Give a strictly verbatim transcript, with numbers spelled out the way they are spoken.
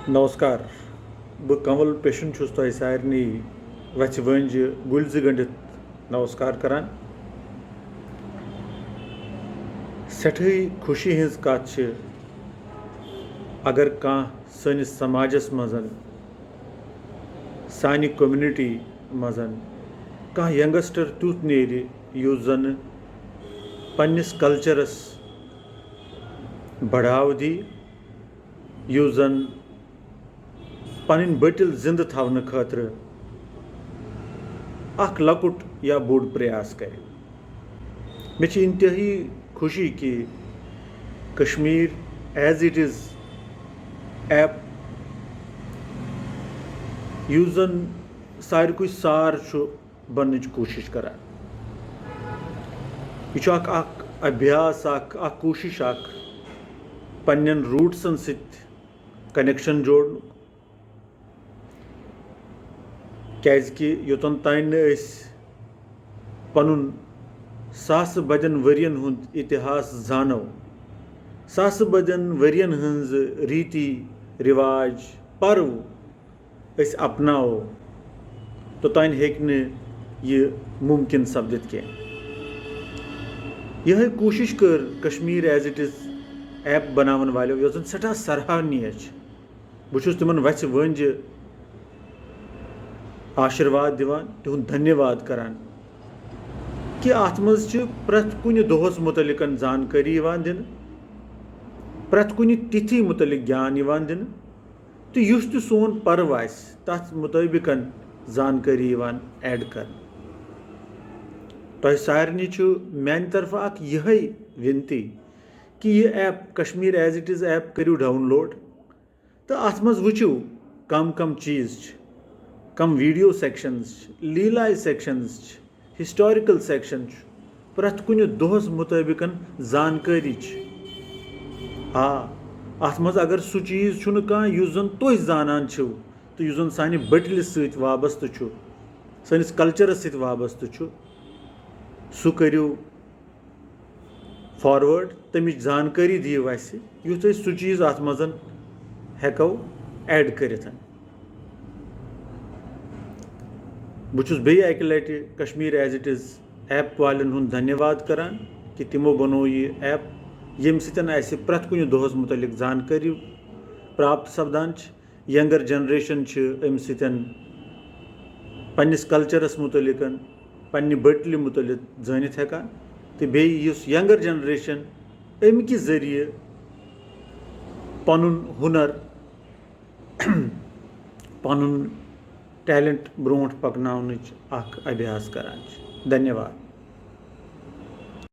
نمسکار، بہٕ کنول پیشن چھُس تۄہہِ سارنٕے وَژھِ وٲنٛجہِ گُلۍ زٕ گٔنٛڈِتھ نمسکار کران۔ سٮ۪ٹھٲے خوشی ہٕنٛز کَتھ چھِ، اگر کانٛہہ سٲنِس سماجس منٛز، سانہِ community منٛز کانٛہہ youngster تیُتھ نیرِ، یُس زَن پننِس cultureس بڑاو دی، یُس زَن پنٕنۍ بٔٹِل زِندٕ تھاونہٕ خٲطرٕ اکھ لۄکُٹ یا بوٚڑ پریاس کرِ۔ مےٚ چھِ انتہٲیی خوشی کہِ Kashmir as it is app، یُس زَن ساروی کھۄتہٕ سار چھُ بننٕچ کوٗشِش کران۔ یہِ چھُ اکھ، اکھ ابھیاس، اکھ، اکھ کوٗشِش، اکھ پننٮ۪ن rootsن سۭتۍ connection جوڑنُک۔ کیازِ کہِ یوٚتن تام نہٕ أسۍ پنُن ساسہٕ بدٮ۪ن ؤرین ہُنٛد اتہاس زانو، ساسہٕ بدٮ۪ن ؤرین ہٕنٛز ریٖتی رِواج، پرو أسۍ اپناوو، توٚتام ہیٚکہِ نہٕ یہِ مُمکِن سپدِتھ کینٛہہ۔ یِہے کوٗشِش کٔر Kashmir as it is app بناون والٮ۪و، یۄس زن سٮ۪ٹھاہ سراہنیہ چھِ۔ بہٕ چھُس تِمن وَژھِ وٲنٛجہِ آشیٖرواد دِوان، تِہُنٛد دھنیواد کران کہِ اَتھ منٛز چھِ پرٛٮ۪تھ کُنہِ دۄہس مُتعلِقن زانکٲری یِوان دِنہٕ، پرٛٮ۪تھ کُنہِ تِتھی مُتعلِق گیان یِوان دِنہٕ، تہٕ یُس تہِ سون پرو آسہِ، تَتھ مُطٲبِقن زانکٲری یِوان add کرنہٕ۔ تۄہہِ سارنٕے چھُ میانہِ طرفہٕ اکھ یِہے وِنتی کہِ یہِ app، Kashmir as it is app، کٔرِو download۔ تہٕ اَتھ منٛز وٕچھِو کم کم چیٖز چھِ، کم video sections چھِ، لیٖلایہِ sections چھِ، historical section چھُ، پرٛٮ۪تھ کُنہِ دۄہس مُطٲبِقن زانکٲری چھِ۔ آ، اَتھ منٛز اگر سُہ چیٖز چھُنہٕ کانٛہہ یُس زن تُہۍ زانان چھِو تہٕ یُس زن سانہِ بٔٹلہِ سۭتۍ وابستہٕ چھُ، سٲنِس cultureس سۭتۍ وابستہٕ چھُ، سُہ کٔرِو forward، تَمِچ زانکٲری دِیِو اَسہِ، یُتھ أسۍ سُہ چیٖز اَتھ منٛز ہٮ۪کو add کٔرِتھ۔ بہٕ چھُس بیٚیہِ اَکہِ لَٹہِ Kashmir as it is app والٮ۪ن ہُنٛد دھنیواد کران کہِ تِمو بنوو یہِ app، ییٚمہِ سۭتۍ اَسہِ پرٛٮ۪تھ کُنہِ دۄہَس مُتعلِق زانکٲری پراپت سپدان چھِ۔ Younger generation چھِ اَمہِ سۭتۍ پننِس cultureس مُتعلِق، پننہِ بٔٹلہِ مُتعلِق زٲنِتھ ہٮ۪کان، تہٕ بیٚیہِ یُس younger generation اَمہِ کہِ ذٔریعہٕ پنُن ہُنر، پنُن talent برونٛٹھ پکناونٕچ اکھ ابھیاس کران چھِ۔ دھنیواد۔